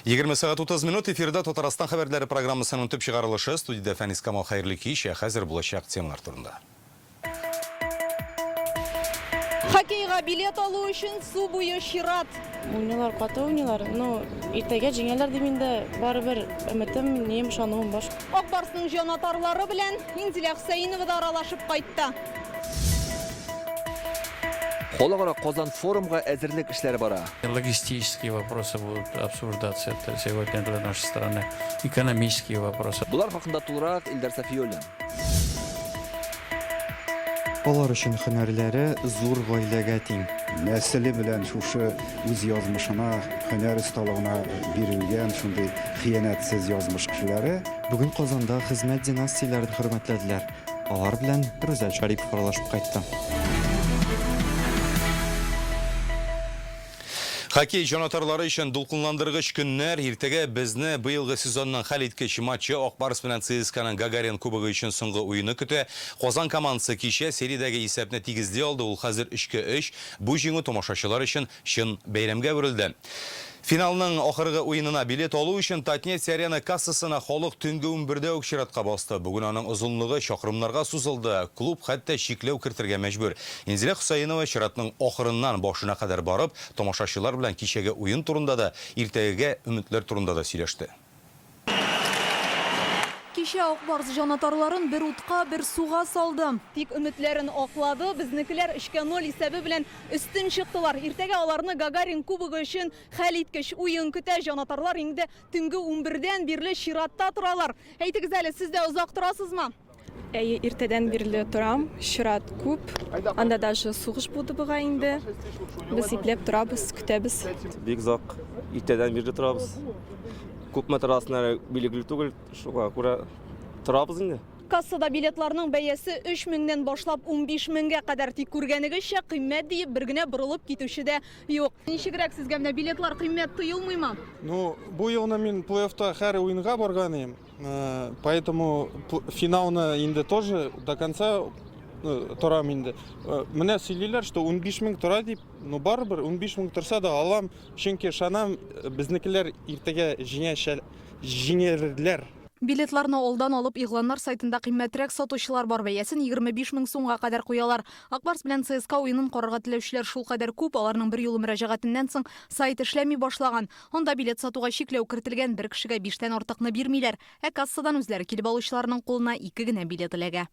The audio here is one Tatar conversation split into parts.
20 сәгать 30 минут эфирда Татарстан хәбәрләре программасының төп чыгарылышы. Студиядә Фәнис Камал хәерле кич, ә хәзер булачак темалар турында. Хоккейга билет алу өчен су буе чират. Уйныйлар, каты уйныйлар. Ну, иртәгә җиңәләр дип инде барыбер өметем, нием, ышануым бар. Ак Барсның җанатарлары белән Инзилә Хөсәенова да аралашып кайтты. Халыкара Казан форумга әзерлек эшләре бара. Логистические вопросы будут обсуждаться, это сегодня для нашей страны, экономические вопросы. Болар хакында тулырак Илдар Сафиуллин. Алар өчен һөнәрләре зур гаиләгә тиң. Нәселе белән шушы үз язмышына, һөнәр осталыгына бирелгән шундый хыянәтсез язмыш кешеләре. Бүген Казанда хезмәт династияләрен хөрмәтләделәр. Алар белән Рүзәл Шәрипов аралашып кайтты. Хоккей җанатарлары өчен дулкынландыргыч көннәр. Иртәгә безне быелгы сезонның хәлиткеч матчы Ак Барс белән ЦСКАның Гагарин Кубогы өчен соңгы уены көтә. Казан командасы кичә сериядәге исәпне тигезли алды, ул хәзер өчкә өч. Бу җиңү тамашачылар өчен чын бәйрәмгә әверелде. Финалның ахыргы уенына билет алу өчен Татнефть-Арена кассасына халык төнге унбердә үк чиратка басты. Бүген аның озынлыгы чакрымнарга сузылды. Клуб хәтта чикләү кертергә мәҗбүр. Инзилә Хөсәенова чиратның ахырыннан башына кадәр барып, тамашачылар белән кичәге уен турында да, иртәгегә өметләр турында да сөйләште. Кичә Ак Барс җанатарларын бер утка, бер суга салды. Тик өметләрен аклады, безнекеләр өчкә ноль исәбе белән өстен чыктылар. Иртәгә аларны Гагарин Кубогы өчен хәлиткеч уен көтә. Җанатарлар инде төнге унбердән бирле чиратта торалар. Әйтегез әле, сез дә озак торасызмы? Әйе, иртәдән бирле торам, чират күп. Анда даже сугыш булды бугай инде. Без ипләп торабыз, көтәбез. Бик озак, иртәдән бирле торабыз. Күпме торасың әле билгеле түгел, шуңа күрә торабыз инде. Кассада билетларның бәясе 3 меңнән башлап 15 меңгә кадәр. Тик күргәнегезчә, кыйммәт диеп бер генә борылып китүче дә юк. Ничегрәк сезгә менә билетлар кыйммәт тоелмыймы? Ну, бу елны мин плей-оффта һәр уенга барган идем. Поэтому финалны инде тоже до конца торам инде. Менә сөйлиләр, что 15 мең тора дип, но барыбер 15 мең торса да алам, чөнки ышанам, безнекеләр иртәгә җиңәрләр. Билетларны алдан алып, игъланнар сайтында кыйммәтрәк сатучылар бар, бәясен 25 мең сумга кадәр куялар. Ак Барс белән ЦСКА уенын карарга теләүчеләр шулкадәр күп, аларның берьюлы мөрәҗәгатеннән соң сайт эшләми башлаган. Анда билет сатуга чикләү кертелгән, бер кешегә биштән артыкны бирмиләр. Ә кассадан үзләре килеп алучыларның кулына ике генә билет эләгә.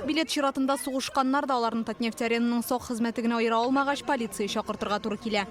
Билет чиратында сугышканнар да, аларны Татнефть-Арена ның сак хезмәте генә аера алмагач, полиция чакыртырга туры килә.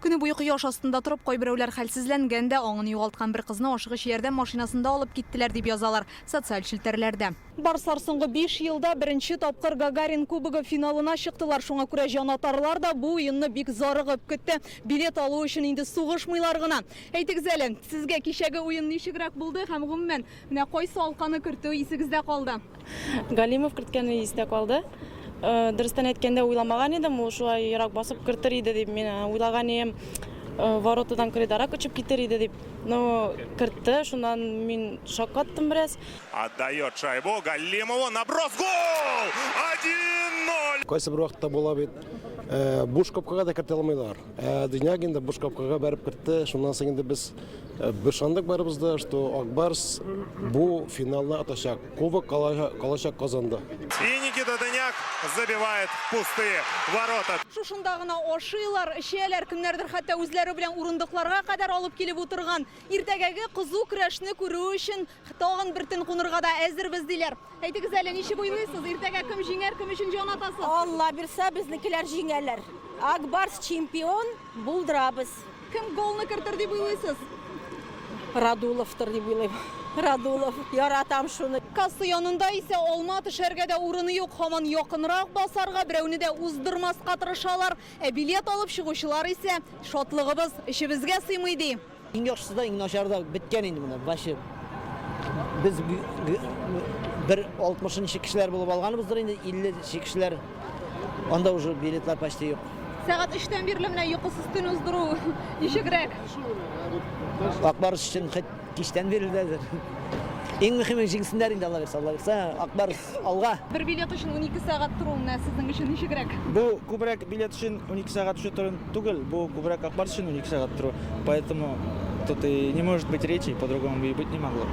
Көне буе кояш астында торып, кайберәүләр хәлсезләнгән дә, аңын югалткан бер кызны ашыгыч ярдәм машинасында алып киттеләр, дип язалар социаль челтәрләрдә. Барслар соңгы биш елда беренче тапкыр Гагарин Кубогы финалына чыктылар. Шуңа күрә җанатарлар да бу уенны бик зарыгып көтте. Билет алу өчен инде сугышмыйлар гына. Әйтегез әле, сезгә кичәге уен ничегрәк булды һәм гомумән, менә кайсы алканы кертү исегездә калды? Галимов керткәне истә калды. Дөрестән әйткәндә, уйламаган идем, ул шулай ерак басып кертер иде дип. Мин уйлаган идем, воротадан кырыйдарак очып китер иде дип. Но кертте, шуннан мин шаккаттым бераз. Отдает шайбу Галлимову. Наброс. Гол! 1-0! Кайсы бер вакытта була бит, э, буш капкага да кертә алмыйлар. Ә Дыняк инде буш капкага бәреп кертте. Шуннан соң инде без э, ышандык барыбыз да, что Ак Барс бу финалны отачак. Кубок калачак Казанда. И Никита Дыняк забивает в пустые ворота. Шушында гына ашыйлар, эчәләр, кемнәрдер хәтта үзләре белән урындыкларга кадәр алып килеп утырган. Иртәгәге кызу көрәшне күрү өчен Тагын бер төн кунырга да әзербез, диләр. Әйтегез әле, ничек уйлыйсыз, иртәгә кем җиңәр, кем өчен җан атасыз? Алла бирса, безнекеләр җиңәләр. Ак Барс чемпион, булдырабыз. Кем голны кертер дип уйлыйсыз? Радуловтыр дип уйлыйм. Радулов, яратам шуны. Касса янында исә алма төшәргә дә урын юк, һаман якынрак басарга, берәүне дә уздырмаска тырышалар. Ә билет алып чыгучылар исә, шатлыгыбыз эчебезгә сыймый, ди. Иң яхшысы да, иң начары да беткән инде монда. Вообще без бер 60 кешеләр булып алганбыздыр инде, 50 кешеләр. Анда уже билетлар почти юк. Сәгать өчтән бирле менә йокысыз төн уздыру ничегрәк? Ак Барс өчен хоть кичтән бирле дә әзер. Иң мөхиме җиңсеннәр инде, Алла бирсә, Алла бирсә, Ак Барс алга! Бер билет өчен 12 сәгать тору менә сезнең өчен ничегрәк? Бу күбрәк билет өчен 12 сәгать өчен тору түгел, бу күбрәк Ак Барс өчен 12 сәгать тору. Поэтому тут и не может быть речи, по-другому и быть не могло.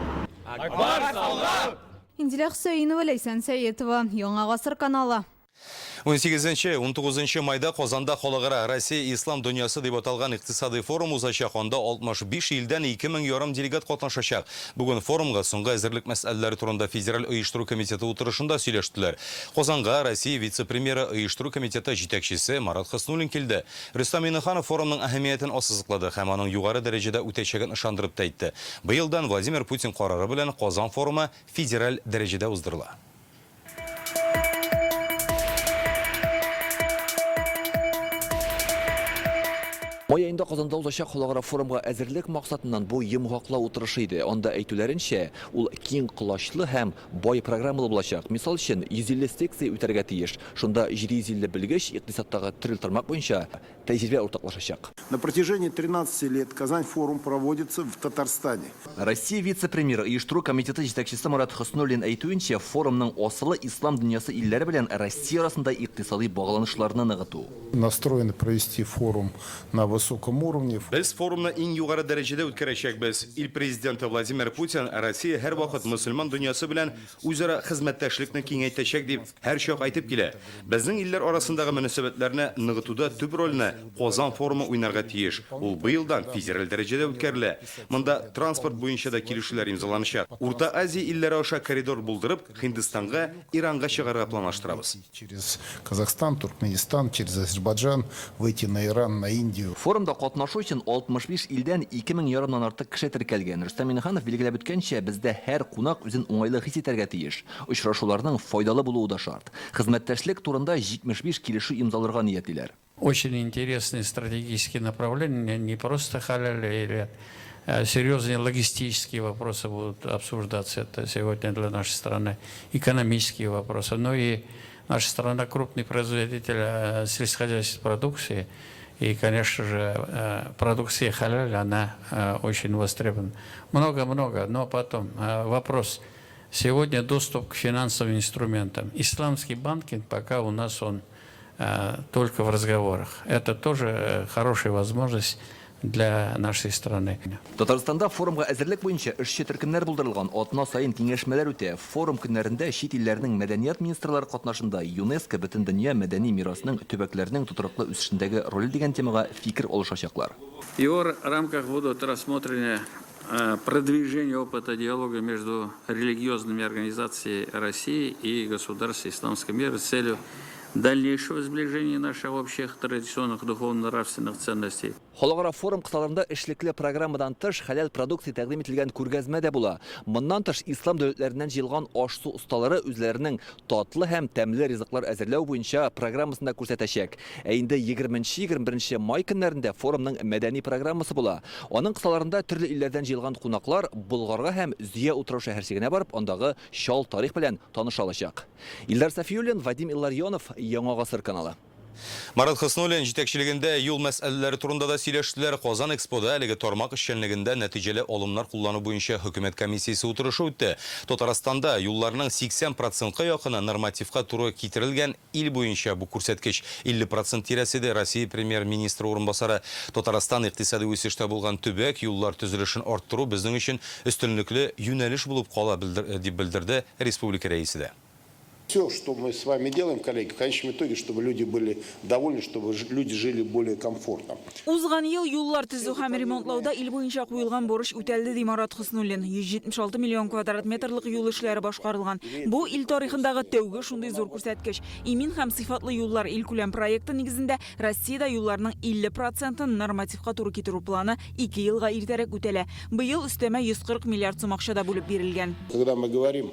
Ак Барс алга! Индилә Хөсәенова, Ләйсән Сәетова, Яңа гасыр каналы. 18-нче, 19 майда Казанда Халыкара Россия Ислам дөньясы дип аталган икътисадый форум узачак, анда 65 илдән 2 мең ярым делегат катнашачак. Бүген форумга соңгы әзерлек мәсьәләләре турында Федераль оештыру комитеты утырышында сөйләштеләр. Казанга Россия вице-премьеры, оештыру комитеты җитәкчесе Марат Хөснуллин килде. Рөстәм Миңнеханов форумның әһәмиятен ассызыклады һәм аның югары дәрәҗәдә үтәчәген ышандырып та әйтте. Быелдан Владимир Путин карары белән Казан форумы федераль дәрәҗәдә уздырыла. Май аенда Казанда узачак халыкара форумга әзерлек максатыннан бу йомгаклау утырышы иде. Анда әйтүләренчә, ул киң колачлы һәм бай программалы булачак. Мисал өчен, 150 секция үтәргә тиеш. Шунда 750 белгеч икътисадтагы төрле тармак буенча тәҗрибә уртаклашачак. На протяжении 13 лет Казань-форум проводится в Татарстане. Россия вице-премьеры, оештыру комитеты җитәкчесе Марат Хөснуллин әйтүенчә, форумның асылы ислам дөньясы илләре белән Россия арасында икътисадый багланышларны ныгыту. Настроены провести форум на высоком уровне. Без форумны иң югары дәрәҗәдә үткәрәчәкбез. Ил Президенты Владимир Путин Россия һәрвакыт мөселман дөньясы белән үзара хезмәттәшлекне киңәйтәчәк дип һәрчак әйтеп килә. Безнең илләр арасындагы мөнәсәбәтләрне ныгытуда төп рольне Казан форумы уйнарга тиеш. Ул быелдан федераль дәрәҗәдә үткәрелә. Монда транспорт буенча да килешүләр имзаланачак. Урта Азия илләре аша коридор булдырып, Һиндстанга, Иранга чыгарга планлаштырабыз. Через Казахстан, Туркменистан, через Азербайджан выйти на Иран, на Индию. Форумда катнашу өчен 65 илдән 2 мең ярымнан артык кеше теркәлгән. Рөстәм Миңнеханов билгеләп үткәнчә, бездә һәр кунак үзен уңайлы хис итәргә тиеш. Очрашуларның файдалы булуы да шарт. Хезмәттәшлек турында 75 килешү имзаларга ниятлиләр. Очень интересные стратегические направления, не просто халяль или серьезные логистические вопросы будут обсуждаться это сегодня для нашей страны, экономические вопросы, но и наша страна крупный производитель э, сельскохозяйственной продукции, и, конечно же, э, продукция халяль, она э, очень востребована. Много-много, но потом вопрос. Сегодня доступ к финансовым инструментам. Исламский банкинг пока у нас он только в разговорах. Это тоже хорошая возможность для нашей страны. Татарстанда форумга әзерлек буенча эшче төркемнәр булдырылган, атна саен киңәшмәләр үтә. Форум көннәрендә чит илләрнең мәдәният министрлары катнашында ЮНЕСКО Бөтендөнья мәдәни мирасның төбәкләрнең тотрыклы үсешендәге роле дигән темага фикер алышачаклар. В его рамках будут рассмотрены э, продвижение опыта диалога между религиозными организациями России и государств исламского мира с целью дальнейшего сближения наших общих традиционных духовно-нравственных ценностей. Халыкара форум кысаларында эшлекле программадан тыш хәләл продукция тәкъдим ителгән күргәзмә дә була. Моннан тыш, ислам дәүләтләреннән җыелган аш-су осталары үзләренең татлы һәм тәмле ризыклар әзерләү буенча программасын да күрсәтәчәк. Ә инде 20-21 май көннәрендә форумның мәдәни программасы була. Аның кысаларында төрле илләрдән җыелган кунаклар Болгарга һәм Зөя утрау-шәһәрчегенә барып, андагы чал тарих белән таныша алачак. Илдар Сафиуллин, Вадим Илларионов, Яңа гасыр каналы. Марат Хөснуллин җитәкчелегендә юл мәсьәләләре турында да сөйләштеләр. Казан Экспода әлеге тармак эшчәнлегендә нәтиҗәле алымнар куллану буенча хөкүмәт комиссиясе утырышы үтте. Татарстанда юлларның 80 процентка якыны нормативка туры китерелгән, ил буенча бу күрсәткеч 50 процент тирәсе, ди Россия Премьер-министры урынбасары. Татарстан икътисади үсештә булган төбәк, юллар төзелешен арттыру безнең өчен өстенлекле юнәлеш булып кала, дип белдерде республика Рәисе дә. Все, что мы с вами делаем, коллеги, в конечном итоге, чтобы люди были довольны, чтобы люди жили более комфортно. Узган ел юллар төзү һәм ремонтлауда ил буенча куелган бурыч үтәлде, ди Марат Хөснуллин. 176 миллион квадрат метрлык юл эшләре башкарылган. Бу, ил тарихындагы тәүге шундый зур күрсәткеч. Имин һәм сыйфатлы юллар илкүләм проекты нигезендә Россиядә юлларның 50 процентын нормативка туры китерү планы ике елга иртәрәк үтәлә. Быел өстәмә 140 миллиард сум акча да бүлеп бирелгән. Когда мы говорим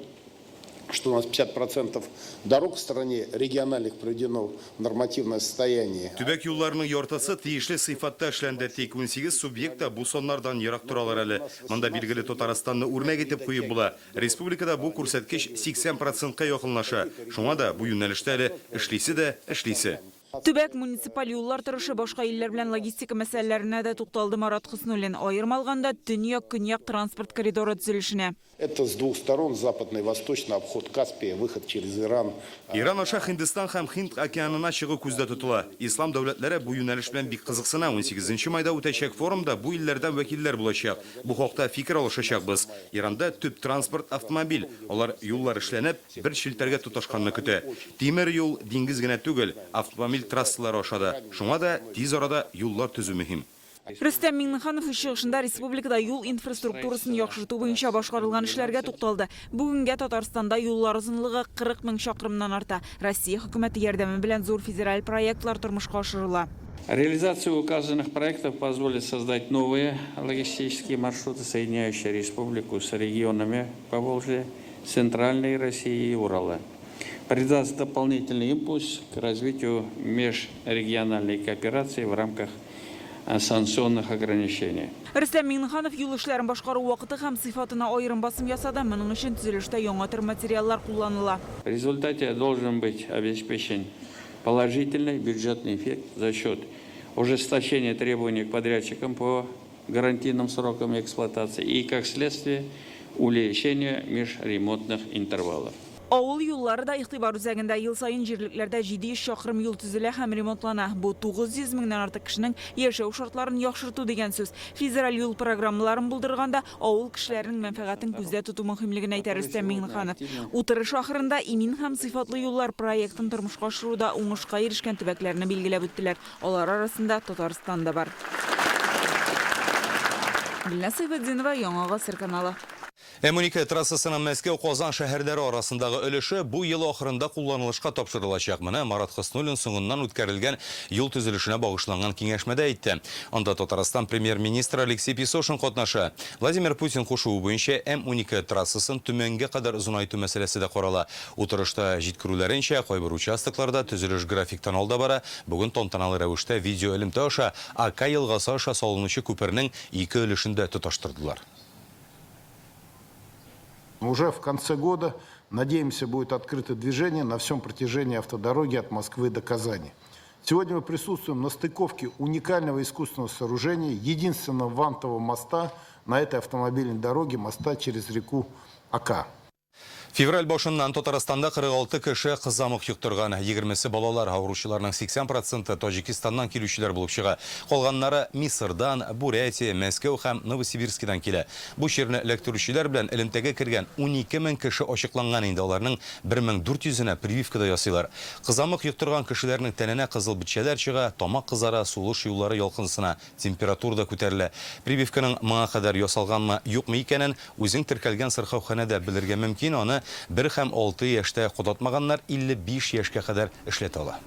что у нас 50 процентов дорог в стране региональных приведено в нормативное состояние. Төбәк юлларының яртысы тиешле сыйфатта эшләнде, тик 18 субъект та бу саннардан ерак торалар әле. Монда, билгеле, Татарстанны үрнәк итеп куеп була. Республикада бу күрсәткеч 80 процентка якынлаша. Шуңа да бу юнәлештә әле эшлисе дә эшлисе. Төбәк муниципаль юллар торышы, башка илләр белән логистика мәсьәләләренә дә тукталды Марат Хөснуллин. Аерым алганда, Төньяк-Көньяк транспорт коридоры төзелешенә. Это с двух сторон, западный и восточный, обход Каспия, выход через Иран. Иран аша Һиндстан һәм Һинд океанына чыгу күздә тотыла. Ислам дәүләтләре бу юнәлеш белән бик кызыксына. Унсигезенче майда үтәчәк форумда бу илләрдән вәкилләр булачак. Бу хакта фикер алышачакбыз. Иранда төп транспорт, автомобиль. Алар юллар эшләнеп, бер челтәргә тоташканны көтә. Тимер юл, диңгез генә түгел, автомобиль трассалары аша да. Шуңа да тиз арада юллар төзү мөһим. Рөстәм Миңнеханов үз чыгышында республикада юл инфраструктурасын яхшырту буенча башкарылган эшләргә тукталды. Бүгенгә Татарстанда юллар озынлыгы 40 мең чакрымнан арта. Россия Хөкүмәте ярдәме белән зур федераль проектлар тормышка ашырыла. Реализация указанных проектов позволит создать новые логистические маршруты, соединяющие республику с регионами Поволжья, Центральной России и Урала. Придаст дополнительный импульс к развитию межрегиональной кооперации в рамках санкционных ограничений. Рөстәм Миңнеханов юл эшләрен башкару вакыты һәм сыйфатына аерым басым ясады, моның өчен төзелештә яңа төр материаллар кулланыла. В результате должен быть обеспечен положительный бюджетный эффект за счет ужесточения требований к подрядчикам по гарантийным срокам эксплуатации и, как следствие, увеличение межремонтных интервалов. Авыл юллары да игътибар үзәгендә. Ел саен җирлекләрдә 700 чакрым юл төзелә һәм ремонтлана. Бу 900 меңнән артык кешенең яшәү шартларын яхшырту дигән сүз. Федераль юл программаларын булдырганда авыл кешеләренең мәнфәгатен күздә тоту мөһимлеген әйтә Рөстәм Миңнеханов. Утырыш ахырында Имин һәм сыйфатлы юллар проектын тормышка ашыруда уңышка ирешкән төбәкләрне билгеләп үттеләр. Алар арасында Татарстан да бар. Гөлназ Сәйфетдинова, Яңа Гасыр каналы. М-12 трассасының Мәскәү-Казан шәһәрләре арасындагы өлеше бу ел ахырында кулланылышка тапшырылачак. Моны Марат Хөснуллин соңыннан үткәрелгән юл төзелешенә багышланган киңәшмәдә әйтте. Анда Татарстан Премьер-министры Алексей Песошин катнаша. Владимир Путин кушуы буенча М-12 трассасын Төмәнгә кадәр озынайту мәсьәләсе дә карала. Утырышта җиткерүләренчә, кайбер участокларда төзелеш графиктан алда бара. Бүген тантаналы рәвештә видеоэлемтә аша Ока елгасы аша салынучы күпернең ике өлешен дә тоташтырдылар. Уже в конце года, надеемся, будет открыто движение на всем протяжении автодороги от Москвы до Казани. Сегодня мы присутствуем на стыковке уникального искусственного сооружения, единственного вантового моста на этой автомобильной дороге, моста через реку Ока. Февраль башыннан Татарстанда 46 кеше кызамык йоктырган, егермесе балалар. Авыручыларның 80 проценты Таҗикистаннан килүчеләр булып чыга. Калганнары Мисырдан, Бурятия, Мәскәү һәм Новосибирскидан килә. Бу чирне эләктерүчеләр белән элемтәгә кергән 12 мең кеше ачыкланган инде, аларның 1400-енә прививка да ясыйлар. Кызамык йоктырган кешеләрнең тәненә кызыл бетчәләр чыга, тамак кызара, сулыш юллары ялкынсына. Температура да күтәрелә. Прививканың моңа кадәр ясалганмы, юкмы икәнен үзең теркәлгән сырхауханәдә белергә мөмкин, аны бер һәм алты яшьтә кодатмаганнар 55 яшькә кадәр эшләтә ала.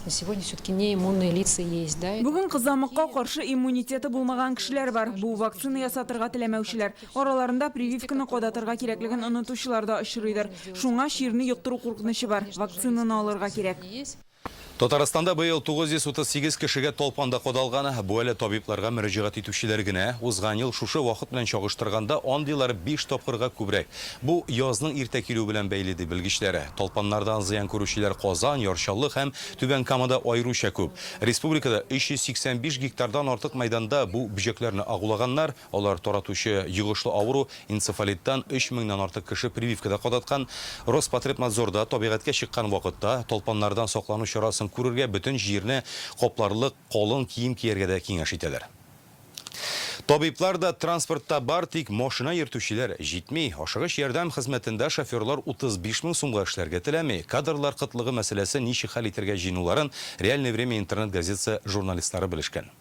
На сегодня все-таки неиммунные лица есть, да? Бүген кызамыкка каршы иммунитеты булмаган кешеләр бар. Бу, вакцина ясатырга теләмәүчеләр. Араларында прививканы кадатырга кирәклеген онытучылар да очрыйдыр. Шуңа чирне йоктыру куркынычы бар. Вакцинаны алырга кирәк. Татарстанда быел 938 кешегә талпан да кадалган. Бу әле табибларга мөрәҗәгать итүчеләр генә. Узган ел шушы вакыт белән чагыштырганда андыйлар биш тапкырга күбрәк. Бу язның иртә килүе белән бәйле, ди белгечләр. Талпаннардан зыян күрүчеләр Казан, Яр Чаллы һәм Түбән Камада аеруча күп. Республикада 385 гектардан артык мәйданда бу бөҗәкләрне агулаганнар. Алар таратучы йогышлы авыру энцефалиттан өч меңнән артык кеше прививка да кадаткан. Роспотребнадзорда табигатькә чыккан вакытта талпаннардан саклану чарасын күрергә, бөтен җирне капларлык калын кием кияргә дә киңәш итәләр. Табиблар да транспортта бар, тик машина йөртүчеләр җитми. Ашыгыч ярдәм хезмәтендә шоферлар 35 мең сумга эшләргә теләми. Кадрлар кытлыгы мәсьәләсен ничек хәл итәргә җыенуларын Реальное время интернет-газетасы журналистлары белешкән.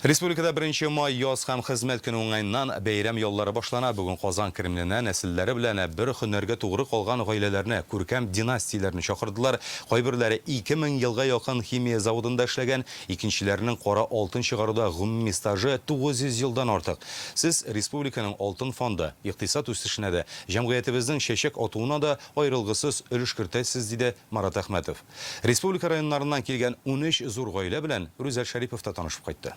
Республикада беренче май яз һәм хезмәт көне уңаеннан бәйрәм яллары башлана. Бүген Казан Кремленә нәселләре белән бер һөнәргә тугры калган гаиләләрне, күркәм династияләрне чакырдылар. Кайберләре 2000 елга якын химия заводында эшләгән, икенчеләренең кара алтын чыгаруда гомуми стажы 900 елдан артык. Сез, республиканың алтын фонды, икътисад үсешенә дә, җәмгыятебезнең чәчәк атуына да аерылгысыз өлеш кертәсез, диде Марат Әхмәтов. Республика районнарыннан килгән 13 зур гаилә белән Рүзәл Шәрипов та танышып кайтты.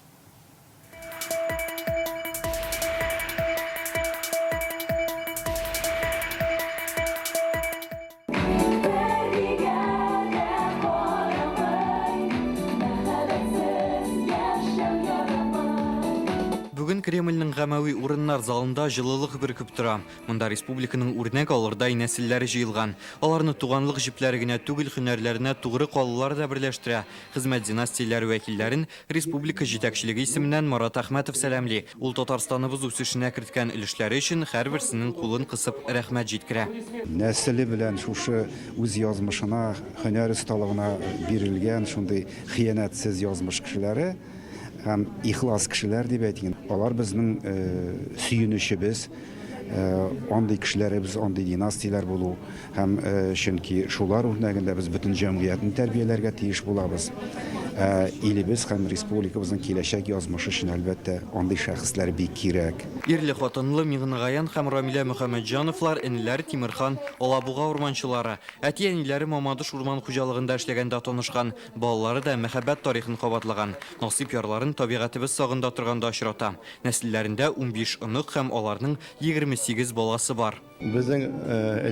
Бүген Кремльнең гамәви урыннар залында җылылык бөркеп тора. Монда республиканың үрнәк алырдай нәселләре җыелган. Аларны туганлык җепләре генә түгел, һөнәрләренә тугры калулар да берләштерә. Хезмәт династияләре вәкилләрен республика җитәкчелеге исеменнән Марат Әхмәтов сәламли. Ул Татарстаныбыз үсешенә керткән өлешләре өчен һәрберсенең кулын кысып рәхмәт җиткерә. Нәселе белән шушы үз язмышына, һөнәр осталыгына бирелгән шундый хыянәтсез язмыш кешеләре. Һәм ихлас кешеләр дип әйтик, алар безнең сөенечебез, андый кешеләребез, андый династияләр булу һәм чөнки шулар үрнәгендә без бөтен җәмгыятьне тәрбияләргә тиеш булабыз. Ә илебез һәм республикабызның киләчәк язмышы өчен, әлбәттә, андый шәхесләр бик кирәк. Ирле-хатынлы Миңнегаян һәм Рамилә Мөхәммәтҗановлар, энеләре Тимерхан, Алабуга урманчылары. Әти-әниләре Мамадыш урман хуҗалыгында эшләгәндә танышкан. Балалары да мәхәббәт тарихын кабатлаган. Насыйп ярларын табигатебез сагында торганда очрата. Нәселләрендә 15 онык һәм аларның 28 баласы бар. Безнең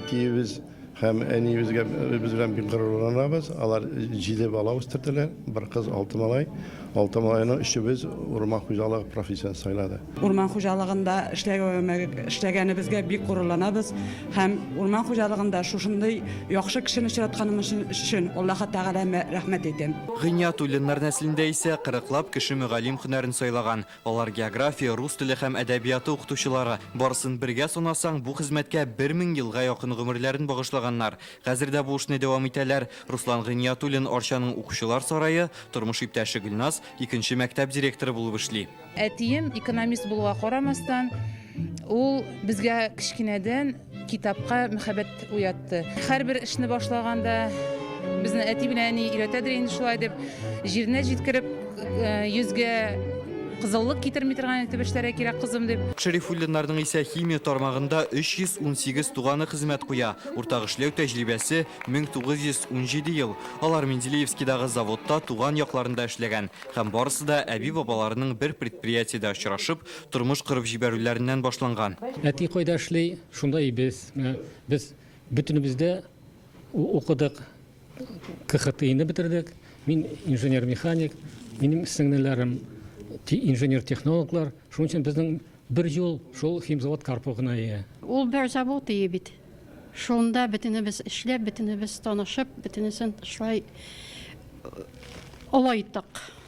әтиебез һәм әниебезгә без белән бик горурланабыз. Алар җиде бала үстерделәр, бер кыз, алты малай. Алты малайның өчебез урман хуҗалыгы профессиясен сайлады. Урман хуҗалыгында эшләгәнебезгә бик горурланабыз һәм урман хуҗалыгында шушындый яхшы кешене очратканым өчен Аллаһы Тәгаләмә рәхмәт әйтәм. Гыйниятуллиннар нәселендә исә кырыклап кеше мөгаллим һөнәрен сайлаган. Алар география, рус теле һәм әдәбияты укытучылары. Барысын бергә санасаң, бу хезмәткә 1000 елга якын гомерләрен багышлаганнар. Хәзер дә бу эшне дәвам итәләр. Руслан Гыйниятуллин Арчаның Укучылар сарае, тормыш иптәше Гөлназ икенче мәктәп директоры булып эшли. Әтием экономист булуга карамастан, ул безгә кечкенәдән китапка мәхәббәт уятты. Һәрбер эшне башлаганда безне әти белән әни өйрәтәдер инде шулай дип, җиренә җиткереп, йөзгә кызыллык китерми торган итеп эшләргә кирәк, кызым, дип. Шәрифуллиннарның исә химия тармагында 318 туганы хезмәт куя. Уртак эшләү тәҗрибәсе 1917 ел. Алар Менделеевскидагы заводта туган якларында эшләгән. Һәм барысы да әби-бабаларының бер предприятиедә очрашып, тормыш корып җибәрүләреннән башланган. Әти кайда эшли, шунда и без. Менә без бөтенебез дә укыдык, КХТИны бетердек. Мин инженер-механик, минем сеңнеләрем инженер-технологлар. Шуның өчен безнең бер юл шул химзавод Карпов гына ия. Ул бер завод ие бит. Шунда бөтенебез эшләп, бөтенебез танышып, бөтенесен шулай олайттык.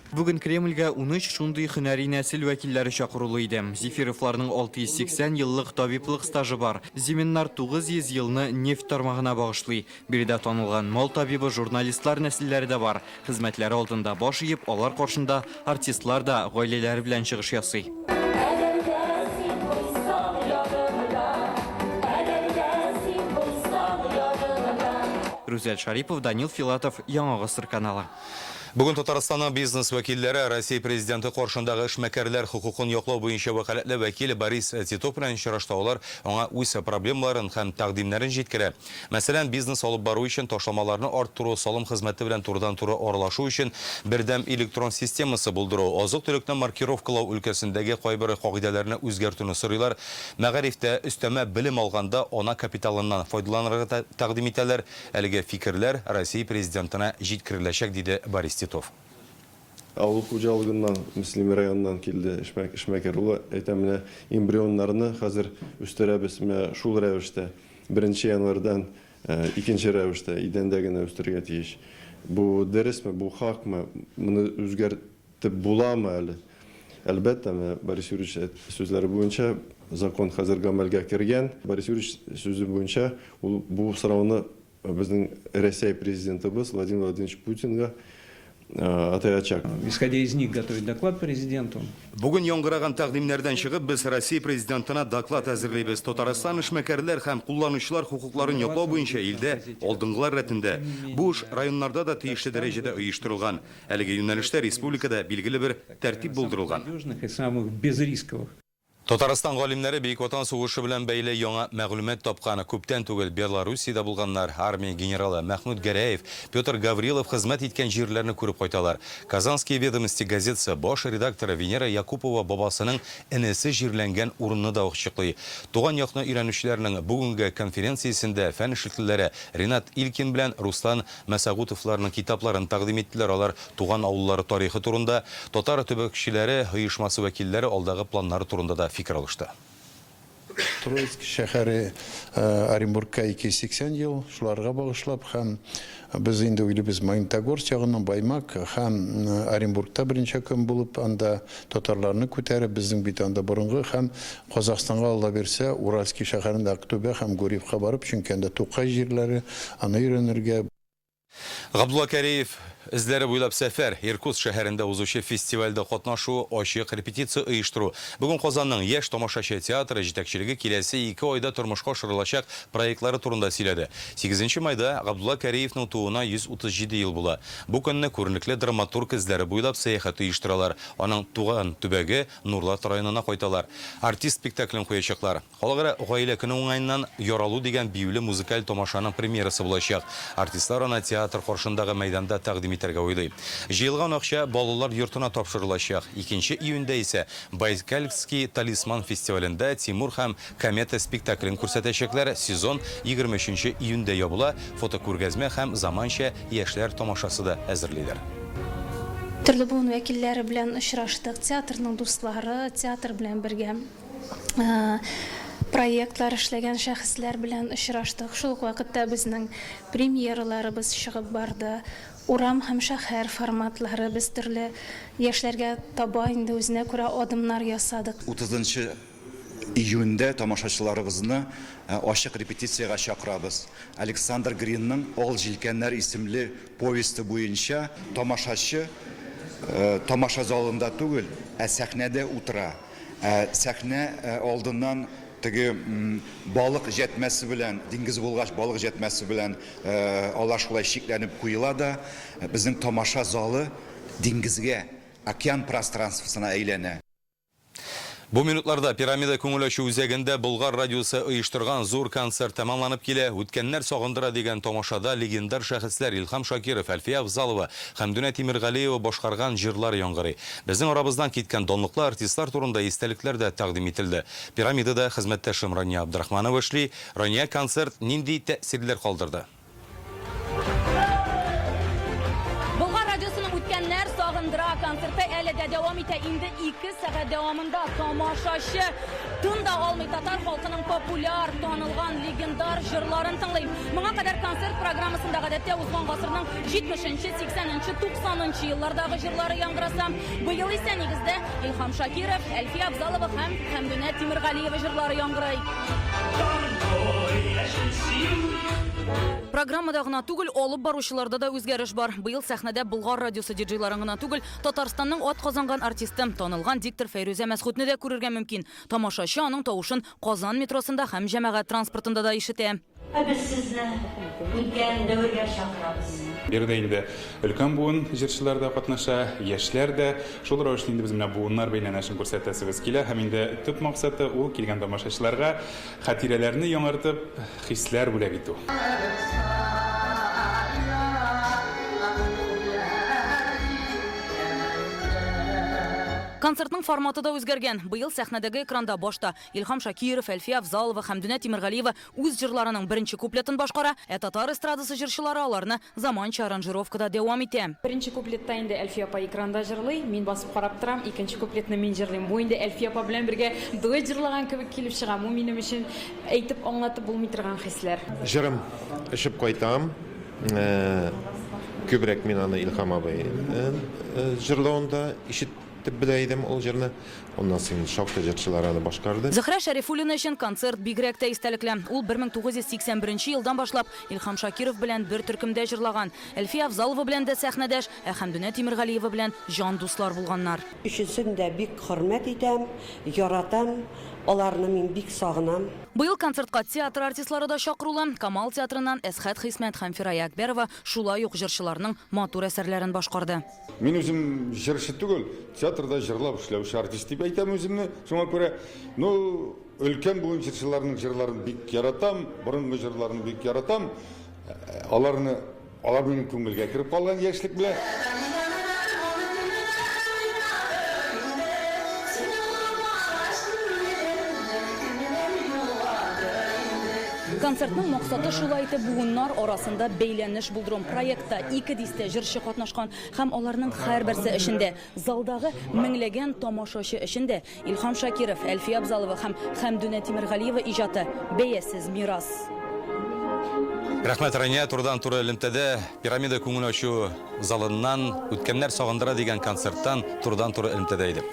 Бүген Кремльгә 13 шундый һөнәри нәсел вәкилләре чакырулы иде. Зефировларның 680 еллык табиблык стажы бар. Зиминнар 900 елны нефть тармагына багышлый. Биредә танылган мал табибы, журналистлар нәселләре дә бар. Хезмәтләре алдында баш иеп, алар каршында артистлар да гаиләләре белән чыгыш ясый. Әгәр дә син булсаң янымда, Әгәр дә син булсаң янымда. Рүзәл Шарипов, Данил Филатов, Яңа Гасыр каналы. Бүген Татарстанның бизнес вәкилләре Россия Президенты каршындагы эшмәкәрләр хокукын яклау буенча вәкаләтле вәкил Борис Титов белән очрашты. Алар аңа үз проблемаларын һәм тәкъдимнәрен җиткерә. Мәсәлән, бизнес алып бару өчен ташламаларны арттыру, салым хезмәте белән турыдан-туры аралашу өчен бердәм электрон системасы булдыру, азык-төлекне маркировкалау өлкәсендәге кайбер кагыйдәләрне үзгәртүне сорыйлар, мәгарифтә өстәмә белем алганда ана капиталыннан файдаланырга тәкъдим итәләр. Әлеге фикерләр Россия Президентына җиткереләчәк, диде Борис Титов. Авыл хуҗалыгыннан, Мөслим районыннан килде эшмәкәр. Ул әйтә, менә эмбрионнарны хәзер үстерәбез менә шул рәвештә. Беренче январьдан икенче рәвештә, идәндә генә үстерергә тиеш. Бу дөресме, бу хакмы, моны үзгәртеп буламы әле? Әлбәттә, менә Борис Юрьевич сүзләре буенча, закон хәзер гамәлгә кергән. Борис Юрьевич сүзе буенча, ул бу сорауны Безнең Рәсәй Президентыбыз Владимир Владимирович Путинга атаячак. Исходя из них готовить доклад президенту. Бүген яңгыраган тәкъдимнәрдән чыгып, без Россия Президентына доклад әзерлибез. Татарстан эшмәкәрләр һәм кулланучылар хокукларын яклау буенча илдә алдынгылар рәтендә. Бу эш районнарда да тиешле дәрәҗәдә оештырылган. Әлеге юнәлештә республикада билгеле бер тәртип булдырылган. Татарстан галимнәре Бөек Ватан сугышы белән бәйле яңа мәгълүмат тапкан. Күптән түгел Белоруссиядә булганнар, армия генералы Мәхмүт Гәрәев, Петр Гаврилов хезмәт иткән җирләрне күреп кайталар. Казанские ведомости газетасы баш редакторы Венера Якупова бабасының энесе җирләнгән урынны да ачыклый. Туган якны өйрәнүчеләрнең бүгенге конференциясендә фән эшлеклеләре Ренат Илкин белән Руслан Мәсәгутовларның китапларын тәкъдим иттеләр, алар туган авыллары тарихы турында, татар төбәкчеләре оешмасы вәкилләре алдагы планнары турында да фикер алышты. Троицк шәһәре Оренбургка 280 ел, шуларга багышлап һәм без инде уйлыйбыз Магнитогорск ягыннан Баймак һәм Оренбургта берничә көн булып анда татарларны күтәреп, безнең бит анда борынгы һәм Казахстанга Алла бирсә, Уральски шәһәрендә Актүбә һәм Гурьевка барып, чөнки анда Тукай җирләре, аны өйрәнергә. Габдулла Кариев эзләре буйлап сәфәр, Иркутск шәһәрендә узучы фестивальдә катнашу, ачык репетиция оештыру. Бүген Казанның Яшь тамашачы театры җитәкчелеге киләсе ике айда тормышка ашырылачак проектлары турында сөйләде. Сигезенче майда Габдулла Кариевның тууына 137 ел була. Бу көнне күренекле драматург эзләре буйлап сәяхәт оештыралар. Аның туган төбәге, Нурлат районына кайталар. Артист спектаклен куячаклар. Халыкара гаилә көне уңаеннан Яралу дигән биюле музыкаль тамашаның премьерасы булачак. Артистлар аны театр каршындагы мәйданда тәкъдим итәргә уйлый. Җыелган акча балалар йортына тапшырылачак. Икенче июньдә исә Байкальский талисман фестивалендә Тимур һәм комета спектаклен күрсәтәчәкләр. Сезон 23 нче июньдә ябыла. Фотокүргәзмә һәм заманча яшьләр тамашасы да әзерлиләр. Төрле буын вәкилләре белән очраштык, театрның дуслары, театр белән бергә проектлар эшләгән шәхесләр белән очраштык. Шул ук вакытта безнең премьераларыбыз чыгып барды. Урам һәм шәһәр форматлары, без төрле яшьләргә таба инде үзенә күрә адымнар ясадык. Утызынчы июньдә тамашачыларыбызны ачык репетициягә чакырабыз. Александр Гринның Ал җилкәннәр исемле повесте буенча тамашачы тамаша залында түгел, ә сәхнәдә утыра. Ә сәхнә алдыннан теге балык җәтмәсе белән, диңгез булгач, балык җәтмәсе белән алар шулай чикләнеп куела да, безнең тамаша залы диңгезгә, океан пространствосына әйләнә. Бу минутларда Пирамида күңел ачу үзәгендә Болгар радиосы оештырган зур концерт тәмамланып килә. Үткәннәр сагындыра дигән тамашада легендар шәхесләр Илһам Шакиров, Әлфия Авзалова, Хәмдүнә Тимергалиева башкарган җырлар яңгырый. Безнең арабыздан киткән данлыклы артистлар турында истәлекләр дә тәкъдим ителде. Пирамидада хезмәттәшем Рания Абдрахманова эшли. Рания, концерт нинди тәэсирләр калдырды? Болгар радиосының үткәннәр сагындыра концерты әле дә дәвам итә. Инде 2 сәгать дәвамында тамашачы тын да алмый татар халкының популяр, танылган, легендар җырларын тыңлый. Моңа кадәр концерт программасында гадәттә узган гасырның 70-нче, 80-нче, 90-нчы еллардагы җырлары яңгыраса, быел исә нигездә Илһам Шакиров, Әлфия Авзалова һәм Хәмдүнә Тимергалиева җырлары яңгырый. Программада гына түгел, алып баручыларда да үзгәреш бар. Быел сәхнәдә Болгар радиосы диджейларын гына түгел, Татарстанның атказанган артисты, танылган диктор Фәйрүзә Мәсхүтне дә күрергә мөмкин. Тамашачы аның тавышын Казан метросында һәм җәмәгать транспортында да ишетә. Ә без сезне үткән дәвергә чакырабыз. Биредә инде өлкән буын җырчылар да катнаша, яшьләр дә. Шул рәвешле инде без менә буыннар бәйләнешен күрсәтәсебез килә һәм инде төп максаты ул килгән тамашачыларга хатирәләрне яңартып, хисләр бүләк итү. Концертның форматы да үзгәргән. Быел сәхнәдәге экранда башта Илһам Шакиров, Әлфия Авзалова, Хәмдүнә Тимергалиева үз җырларының беренче куплетын башкара, ә татар эстрадасы җырчылары аларны заманча аранжировкада дәвам итә. Беренче куплетта инде Әлфия апа экранда җырлый, мин басып карап торам, икенче куплетны мин җырлыйм. Бу инде Әлфия апа белән бергә дуэт җырлаган кебек килеп чыга. Бу минем өчен әйтеп аңлатып булмый торган хисләр. Җырым Очып кайтам. Күбрәк мин аны Илһам абый җырлавында ишеттеп белә идем ул җырны. Аннан соң шактый җырчылар аны башкарды. Зөһрә Шәрифуллина өчен концерт бигрәк тә истәлекле. Ул 1981 елдан башлап Илһам Шакиров белән бер төркемдә җырлаган. Әлфия Авзалова белән дә сәхнәдәш, ә Хәмдүнә Тимергалиева белән җан дуслар булганнар. Өчесен дә бик хөрмәт итәм, яратам, аларны мин бик сагынам. Быел концертка театр артистлары да чакырулы. Камал театрыннан Әсхәт Хисмәт һәм Фирая Әкбәрова шулай ук җырчыларның матур әсәрләрен башкарды. Мин үзем җырчы түгел, театр. театрда җырлап эшләүче артист дип әйтәм үземне. Шуңа күрә, ну, өлкән буын җырчыларының җырларын бик яратам, борынгы җырларны бик яратам. Аларны, алар минем күңелгә кереп калган яшьлек белән. Концертның максаты шулай итеп буыннар арасында бәйләнеш булдыру. Проектта ике дистә җырчы катнашкан һәм аларның һәрберсе өчен дә, залдагы меңләгән тамашачы өчен дә Илһам Шакиров, Әлфия Абзалова һәм Хәмдүнә Тимергалиева иҗаты, бәясез мирас. Рәхмәт, Рания. Турыдан-туры элемтәдә Пирамида күңел ачу залыннан Үткәннәр сагындыра дигән концерттан турыдан-туры элемтәдә иде.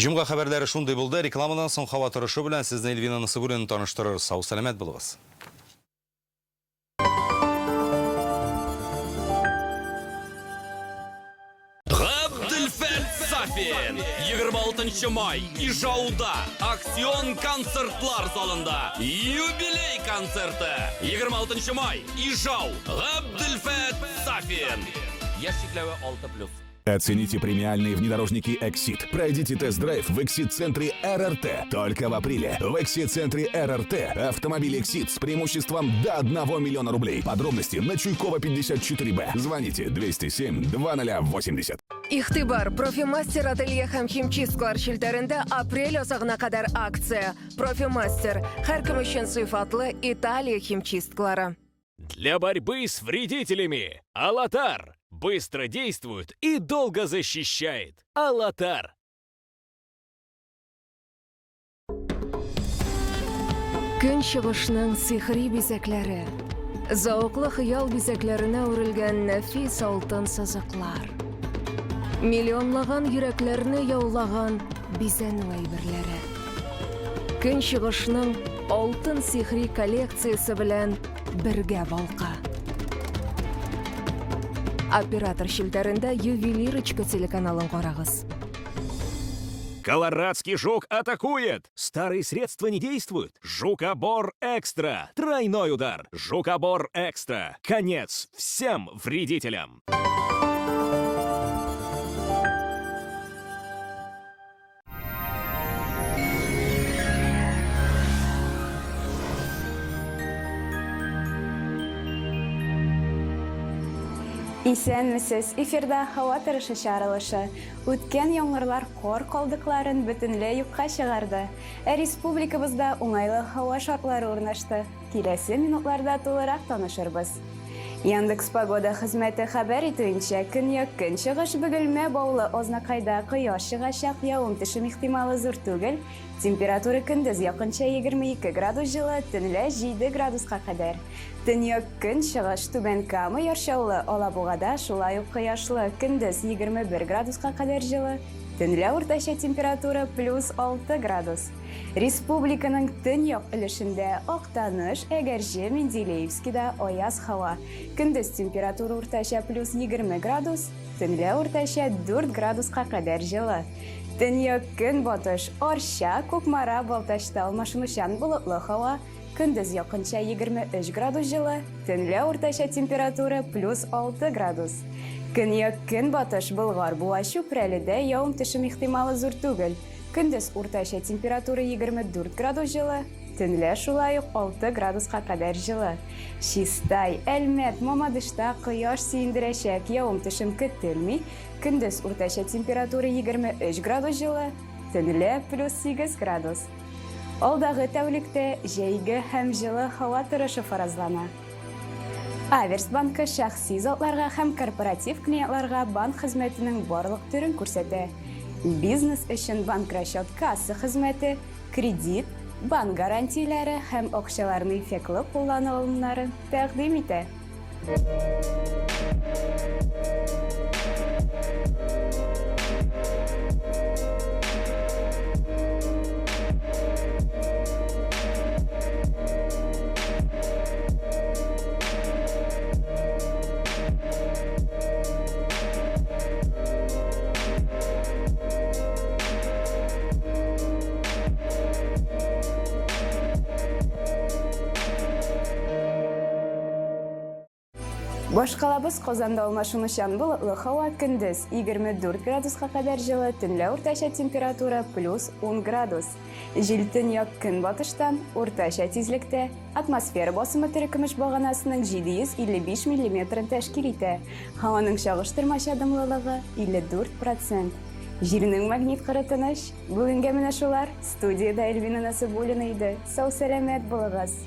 Җомга хәбәрләре шундый булды. Рекламадан соң һава торышы белән сезне Эльвина Насыбуллина таныштырыр. Сау-сәламәт булыгыз. Габделфәт Сафин! 26 май, Ижауда, Аксион концертлар залында юбилей концерты! 26 май, Ижау, Габделфәт Сафин! Яшь чикләве 6+. Оцените премиальные внедорожники Exit. Пройдите тест-драйв в Exit-центре РРТ. Только в апреле. В Exit-центре РРТ автомобиль Exit с преимуществом до 1 миллиона рублей. Подробности на Чуйкова 54Б. Звоните 207 2080. Игътибар, Профимастер ателье һәм химчисткалар челтәрендә апрель азагына кадәр акция. Профимастер, һәркем өчен сыйфатлы Италия химчисткалары. Для борьбы с вредителями Алатар быстро действует и долго защищает. Алатар. Көнчыгышның сихри бизәкләре, зәвыклы хыял бизәкләренә үрелгән нәфис алтын сызыклар. Миллионлаган йөрәкләрне яулаган бизәнү әйберләре. Көнчыгышның алтын сихри коллекциясе белән бергә балка. Оператор челтәрендә Ювелирочка телеканалын карагыз. Колорадский жук атакует! Старые средства не действуют. Жукобор Экстра! Тройной удар! Жукобор Экстра! Конец всем вредителям! Исәнмесез! Эфирда һава торышы чыгарылышы. Үткән яңгырлар кар калдыкларын бөтенләй юкка чыгарды. Ә республикабызда уңайлы һава шартлары урнашты. Киләсе минутларда тулырак танышырбыз. Яндекс Погода хезмәте хәбәр итүенчә, көньяк-көнчыгыш Бөгелмә, Баулы, Азнакайда кояш чыгачак, явым-төшем ихтималы зур түгел. Температура көндез якынча 22 градус җылы, төнлә 7 градуска кадәр. Төньяк-көнчыгыш Түбән Кама, Яр Чаллы, Алабугада шулай ук кояшлы, көндез 21 градуска кадәр җылы, төнлә уртача температура плюс 6 градус. Республиканың төньяк өлешендә, Актаныш, Әгерҗе, Менделеевскида аяз һава. Көндез температура уртача плюс 20 градус, төнлә уртача 4 градуска кадәр җылы. Төньяк-көнбатыш, Арча, Кукмара, Балтачта алмашынучан болытлы һава, көндез якынча 23 градус җылы, төнлә уртача температура плюс 6 градус. Көньяк-көнбатыш Болгар, Буа, Чүпрәледә явым-төшем ихтималы зур түгел. Көндез уртача температура 24 градус җылы, төнлә шулай ук 6 градуска кадәр җылы. Чистай, Әлмәт, Мамадышта кояш сөендерәчәк, явым-төшем көтелми, көндез уртача температура 23 градус җылы, төнлә плюс 8 градус. Алдагы тәүлектә җәйге һәм җылы һава торышы фаразлана. Аверс банкы шәхси затларга һәм корпоратив клиентларга банк хезмәтенең барлык төрен күрсәтә. Бизнес өчен банк-расчет касса хезмәте, кредит, банк гарантияләре һәм акчаларны эффектлы куллану алымнарын тәкъдим итә. Башкалабыз Казанда алмашынучан болытлы һава, көндез 24 градуска кадәр җылы, төнлә уртача температура плюс 10 градус. Җил төньяк-көнбатыштан, уртача тизлектә, атмосфера басымы терекөмеш баганасының 755 миллиметрын тәшкил итә. Һаваның чагыштырмача дымлылыгы 54 процент. Җирнең магнит кыры тыныч. Бүгенгә менә шулар. Студиядә Эльвина Насыйбуллина иде. Сау-сәламәт булыгыз!